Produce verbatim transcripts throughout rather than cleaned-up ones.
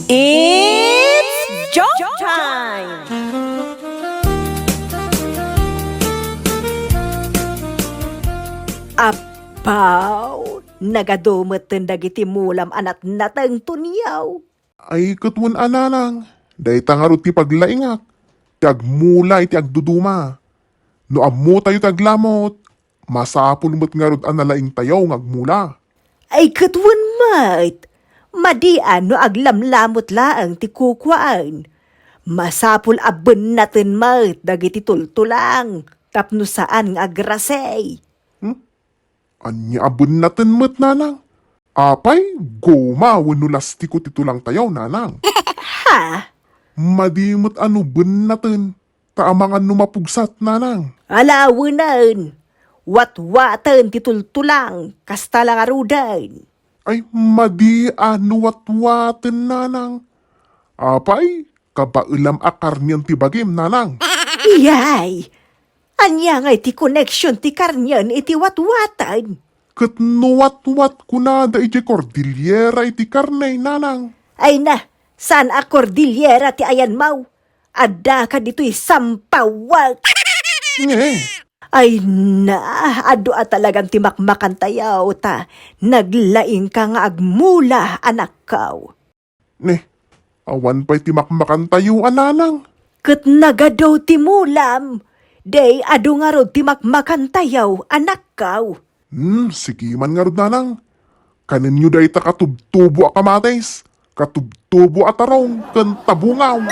It's joke time! Apaw, nagadu metten dagiti mulam a natnateng, Tonio. Ay, ket wen a, nanang, dayta ngarud ti paglaingak, ti agmula iti agduduma. No ammotayo ti aglamut, masapul met ngarud a nalaingtayo nga agmula. Ay, ket wen met, madi a no aglamlamut laeng ti kukuaen. Masapul a bennaten met dagiti tultulang tapno saan nga agrasey. Hmm? Ania a bennaten met, nanang? Apay, goma wenno lastiko ti tulangtayo, nanang? Ha? Madi met a no bennaten, ta amangan no mapugsat, nanang. Alawenen, watwaten ti tultulang, kasta la ngaruden. Ay, madi a no watwaten, nanang. Apay, kabaelam a karnien ti bagim, nanang. Iyay! Ania ngay ti koneksion ti karnien iti watwaten? Ket no watwat kunada idiay kordiliera iti karne, nanang. Ay na, saan a kordiliera ti ayanmo? Addaka ditoy sampawek. Nge. Ay na, adu a talagan ti makmakantayo ta naglaingka nga agmula, anakko. Ne, awan pay ti makmakantayo a, nanang. Ket nagadu ti mulam, dey adu ngarud ti makmakantayo, anakko. Hmm, sige man ngarud, nanang. Kanenyo dayta katubtubo a kamatis, katubtubo a tarong, ken tabungaw.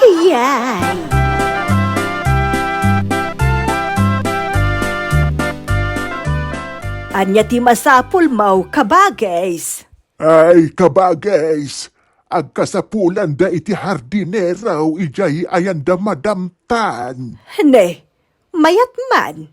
Iyay! Ania ti masapulmo, kabagis? Ay, kabagis, agkasapulanda iti hardinero idiay ayanda Madam Tan. Ne, mayat man.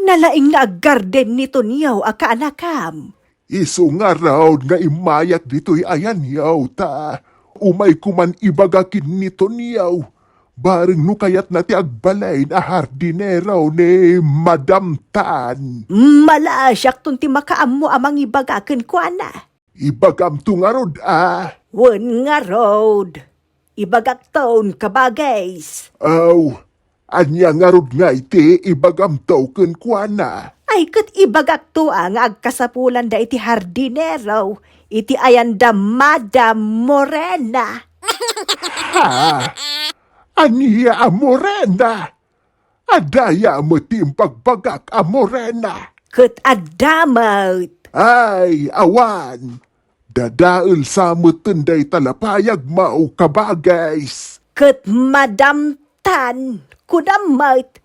Nalaing nga aggarden ni Tonio a kaanakam. Isu ngarud nga immayak ditoy ayanyo ta umayko man ibaga ken ni Tonio. Bareng no kayatna ti agbalin a hardinero ni Madam Tan. Malasiakton ti makaammo a mangibaga kenkuana. Ibagamto ngarud a. Wen ngarud. Ibagakton, kabagis. Aw, ania ngarud ngay ti ibagamto kenkuana? Ay, ket ibagakto a nga agkasapulanda iti hardinero, iti ayanda Madam Morena. Ha? Ania a Morena? Adda aya met ti impagbagak a Morena? Ket adda met. Ay, awan. Dadael sa metten dayta la payagmo, kabagis. Ket Madam Tan, kunam met,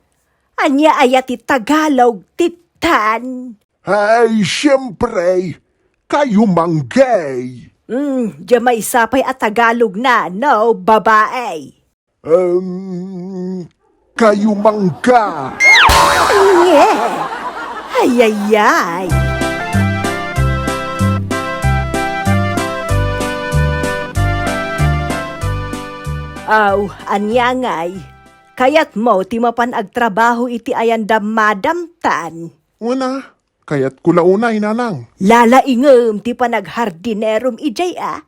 ania aya ti Tagalog ti tan? Ay, siempre, kayo manggay. Hmm, dia maysa pay a Tagalog na, no, babae? Um, kayo mangga. Nge! Ayayay! Aw, ania ngay? Kayatmo ti mapan agtrabaho iti ayanda Madam Tan? Una, kayatko la unay, nanang. Lalaingem ti panaghardinerom idiay a.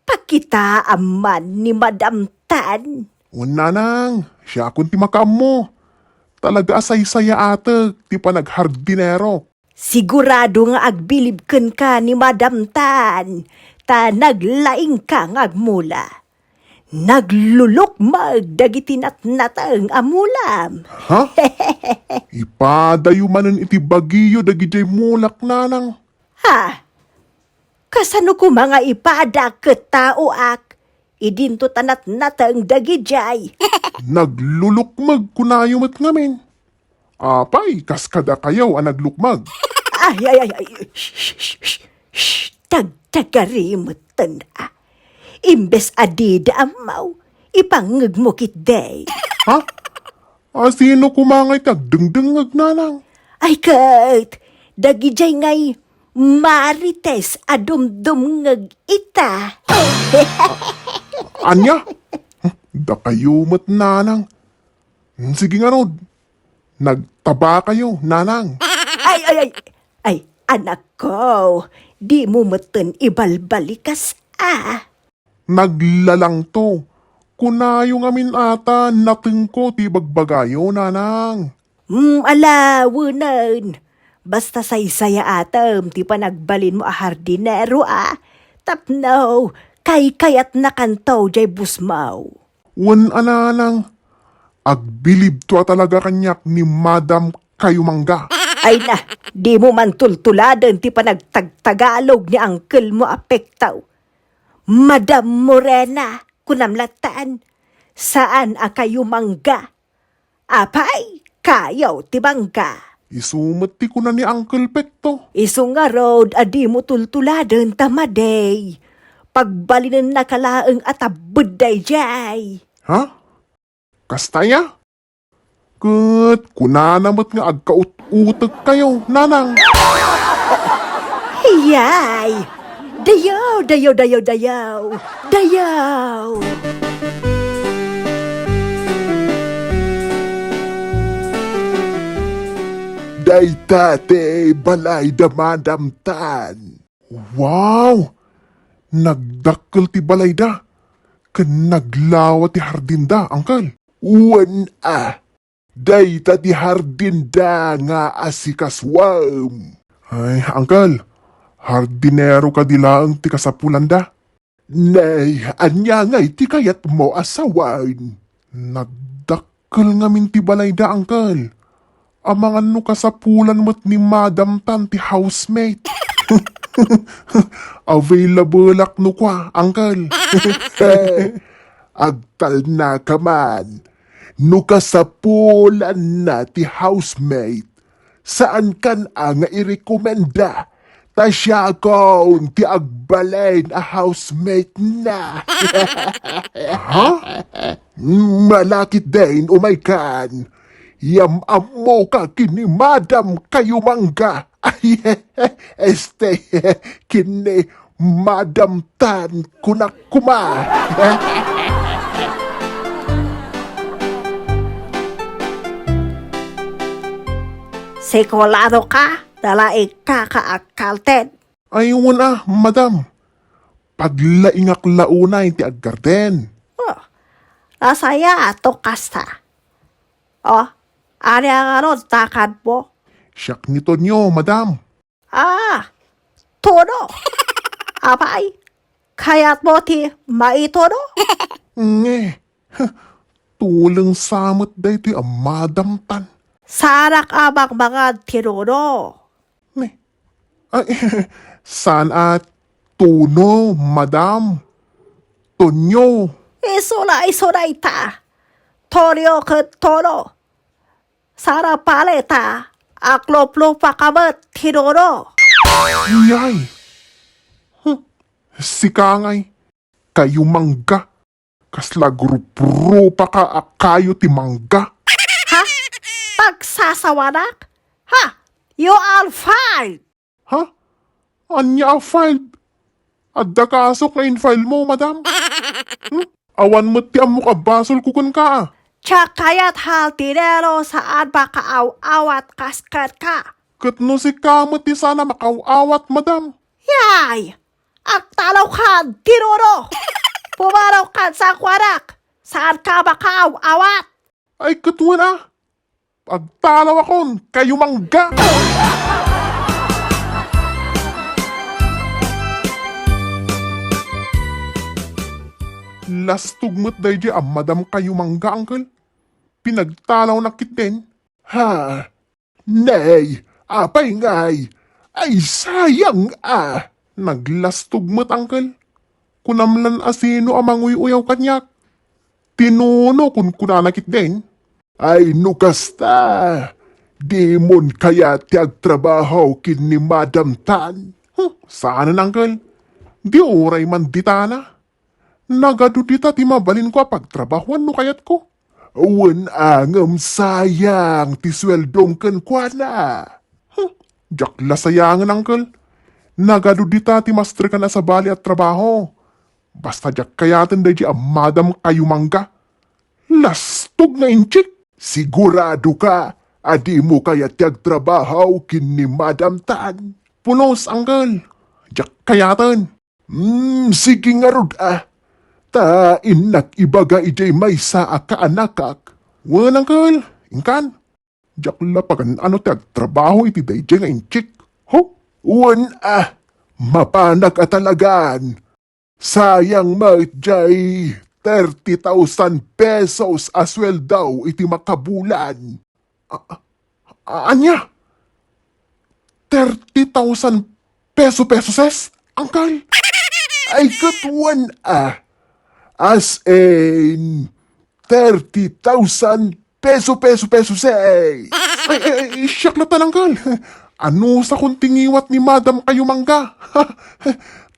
Pakitaam man ni Madam Tan. Wen, nanang, siakon ti makaammo. Talaga a saysayaatek ti panaghardinero. Sigurado nga agbilib kenka ni Madam Tan, ta naglaingka nga agmula. Naglulukmeg dagiti natnateng a mulam. Ha? Ipadayo manen iti bagiyo dagidiay mulak, nanang. Ha? Kasano koma nga ipadak ket taoak? Idinto ta natnateng dagidiay. Naglulukmeg kunayo met ngamin. Apay, kas kadakayo a naglukmeg? Ay, ay, ay, ay. Shh, shh, shh, shh. Tagtagari metten, a. Imbes a dida ammo, ipangngegmo ketdi. Ha? A, sino koma ngay ti agdengdengngeg, nanang? Ay, ket, dagidiay ngay Marites a dumdumngeg ita. Ania? Dakayo met, nanang. Sige ngarud. Nagtabakayo, nanang. Ay, ay, ay, ay, Anakko, dimo metten ibalbalikas a. Naglalangto. Kunayo ngamin a ta natengko ti ibagbagayo, nanang. Mm, ala, wenen. Basta saysayaatem ti panagbalinmo a hardinero a. Tapno, kaykayatnakanto jay busmo. Wen a, nanang, agbilibto a talaga kaniak ni Madam Kayumangga. Ay na, dimo man tultuladen ti panagtagtagalog ni angkelmo a Pekto. Madam Morena, kunam latta, saan a Kayumangga. Apay, kayo ti mangga. Isu met ti kuna ni Uncle Pekto. Isu ngarud a dimo tultuladen ta madi. Pagbalinennaka laeng a tabbed daydiay. Ha? Kasta aya? Ket kunana met nga agkaut-utekkayo, nanang. Iyay! Dayaw, dayaw, dayaw, dayaw! Dayaw! Dayta ti balay da Madam Tan. Wow! Nagdakkel ti balayda, ken naglawa ti hardinda, Uncle. Wen a, dayta ti hardinda nga asikasuem. Ay, Uncle, hardinero kadi laeng ti kasapulanda? Nay, ania ngay ti kayatmo a sawen? Nagdakkel ngamin ti balayda, Uncle. Amangan no kasapulan met ni Madam Tan ti housemate. Available-ak no kua, Uncle. Agtalnaka man. No kasapulanna ti housemate, saankan a nga irekomenda ta siakon ti agbalin a housemate na. Ha? Malakit din, umaykan. Yam-ammoka ken ni Madam Kayumangga. Ay, este, ken ni Madam Tan, kunak koma. Sigurado ka? Dala ikaka a garden. Ay, wen a, madam. Paglaingak la unay ti aggarden. Oh, nasayaat no kasta. Oh, ania ngarud ti nakanmo? Siak ni Tonyo, madam. Ah, Tono. Apay, kayatmo ti maitono? Nge, tuleng sa met daytoy a Madam Tan. Saanak a mangmangad ti nuno. Ne? Ay, saan a Tono, madam? Tonyo. Isu la, isu dayta. Tonyo ken Tono. Saan a pay ta agluplupaka met ti nuno. Iyay. Huh. Sika ngay, Kayumangga. Kasla agruprupaka a kayo ti mangga. Ha? Pagsasawanak? Ha? You are fired! Ha? Ania a filed? Adda kasok nga in-file mo, madam? Hmm? Awan met ti ammok a basolko kenka, a. Diak kayat hardinero saan makaaw-awat kas kenka. Ket no sika met ti saan a makaaw-awat, madam? Yay! Agtalawkan ti nuno! Pumarok kan sa kuanak! Saanka makaaw-awat! Ay, ket wen a! Agtalawakon, Kayumangga! Lastog met daydiay a Madam Kayumangga, uncle. Pinagtalawnak ketdin. Ha? Nay, apay ngay? Ay, sayang a! Naglastog met, uncle. Kunam lan a sino a manguy-uyaw kaniak. Ti nuno kunkunana ketdin. Ay, no kasta, dimon kayat ti agtrabaho ken ni Madam Tan? Huh, saanen, uncle. Di uray man ditana. Nagadu dita ti mabalinko a pagtrabahoan no kayatko. Wen a ngem sayang ti sueldom kenkuana. Huh, diak la sayangen, uncle. Nagadu dita ti mastrekan a sabali a trabaho. Basta diak kayaten daydiay a Madam Kayumangga. Lastog nga inchik! Siguradoka a dimo kayat ti agtrabaho ken ni Madam Tan? pulos, uncle. Diak kayaten. Hmm, sige ngarud, a. Ta innak ibaga idiay maysa a kaanakak. Wen, uncle, inkan. Diak la pagan-ano ti agtrabaho iti daydiay nga inchik. Ho? Wen, a. Mapanak a talagan. Sayang met diay thirty thousand pesos a sueldo iti makabulan. A-, a-, ania? Thirty thousand peso, pesos, uncle? Ay, ket wen, a. As in, thirty thousand peso, peso, peso, say. Ay, ay, ay, siak la tan, uncle. Anusakon ti ngiwat ni Madam Kayumangga?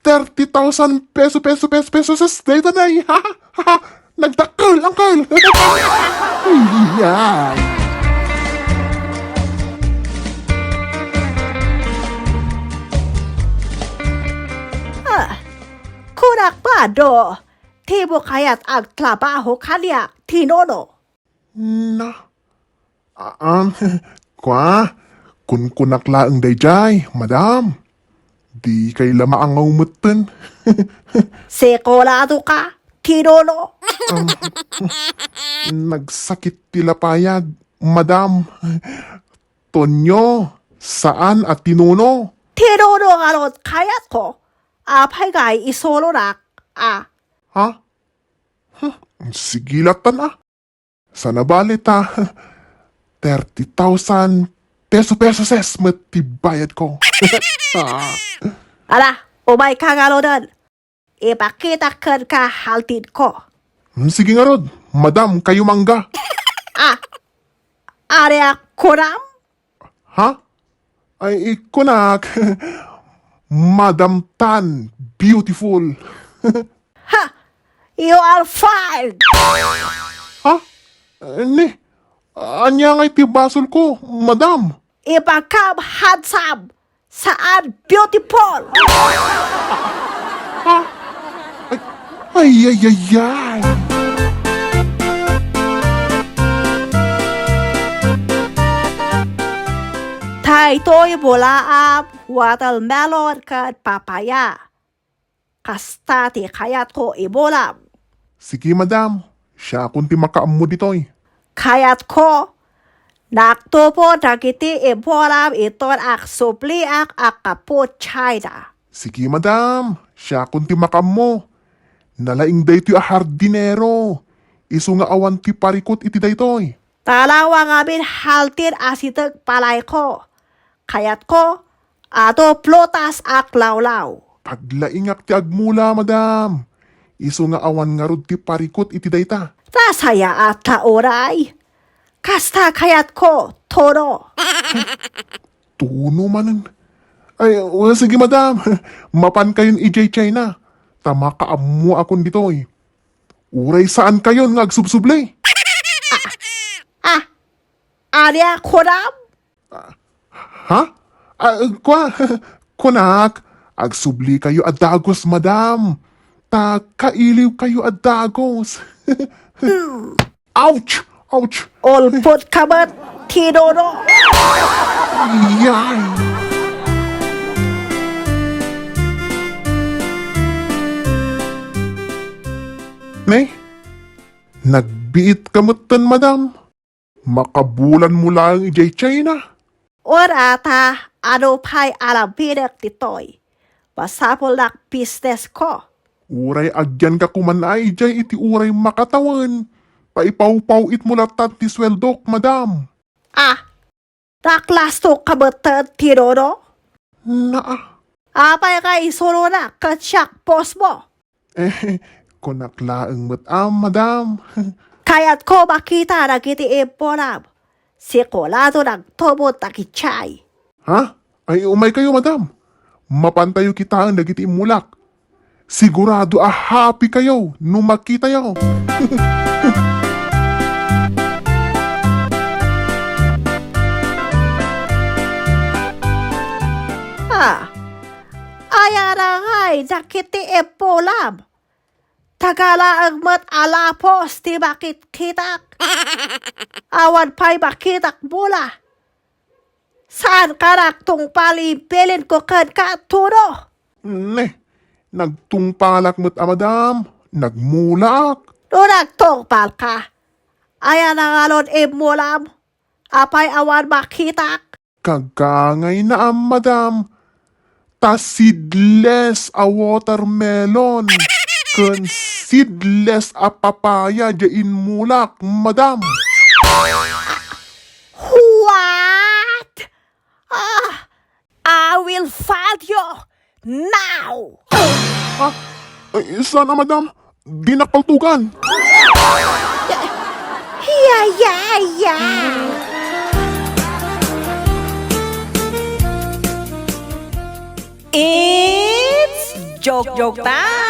Thirty thousand peso, peso, peso, peso, ses, dayta nay. Nagdakkel, uncle. Ay, ay. Ah, kunak pado. Dimo kayat agtrabaho kaniak, Tinono? Na, a-, am, kua, kunkunak laeng daydiay, madam. Dikay la maangaw metten. Sikolado ka, Tinono? Am, nagsakit ti lapayag, madam. Tonyo, saan a Tinono. Tinono ngarud kayatko, apay ngay isolonak, a? Ha? Hmm, sige latan, a. Sana bale ta, thirty thousand peso, peso, ses met ti bayadko. Ah. Ala, umayka ngaruden. Ipakitak kenka haltidko. Hmm, sige ngarud, Madam Kayumangga. Ah, ania kunam? Ha? Ay, kunak, Madam Tan, beautiful. Ha! You are fired! Ha? Ni, ania ngay ti basolko, madam? Ibagam handsome, saan beautiful! Ha? Ay, ay, ay, ay, ay! Daytoy bulaam, watermelon, ken papaya. Kasta ti kayatko ibulam. Sige, madam. Siakon ti makaammo ditoy. Kayatko, naktupo dagiti ibulam inton agsubliak a kapuchayna. Sige, madam. Siakon ti makaammo. Nalaing daytoy a hardinero. Isu nga awan ti parikut iti daytoy. Talawa ngamin haltin a siteg palayko. Kayatko, adu prutas a klawlaw. Aglaingak ti agmula, madam. Isu nga awan ngarud ti parikut iti dayta. Nasayaat ta uray. Kasta kayatko, Tono. Tono manen. Ay, well, sige, madam. Mapankayon idiay China. Ta makaammoakon ditoy. Uray saankayon nga agsubsubli. Ah, ania kunam? Ha? Ah, kua, kunak, agsublikayo a dagus, madam. Ta kailiwkayo a dagus. Ouch! Ouch! Ulpot ka met, Tinono! Yay! Ne? Nagbiit ka metten, madam? Makabulanmo laeng idiay China? Wen, ata, ano pay a labinek ditoy? Masapulnak businessko. Uray agyanka koman a idiay iti uray makatawen, paipawpaw-itmo latta ti sueldok, madam. Ah, naklastok ka metten, Tinono? Naa. Apay nga isuronak ket siak bossmo? Eh, kunak laeng met a, madam. Kayatko makita dagiti imponam. Sikolado nagtubod dagiti ay. Ha? Ay, umaykayo, madam. Mapantayo kitaen dagiti immulak. Sigurado a happy kayo no makitayo. Ah, aya na ngay dagiti imponam. Taga laeng met a lapos ti makitkitak. Awan pay makitak mula. Saanka nagtungpal, imbilinko kenka, Tudo. Ne, nagtungpalak met a, madam. Nagmulak. No nagtungpalka, aya na ngarud immulam? Apay awan makitak? Kagangayna a, madam. Ta seedless a watermelon ken seedless a papaya diay immulak, madam. What? Ah, I will fight you now! Ha? Ay, saan a, madam? Dinak paltugan. Yeah, yeah, yeah! It's joke, joke time!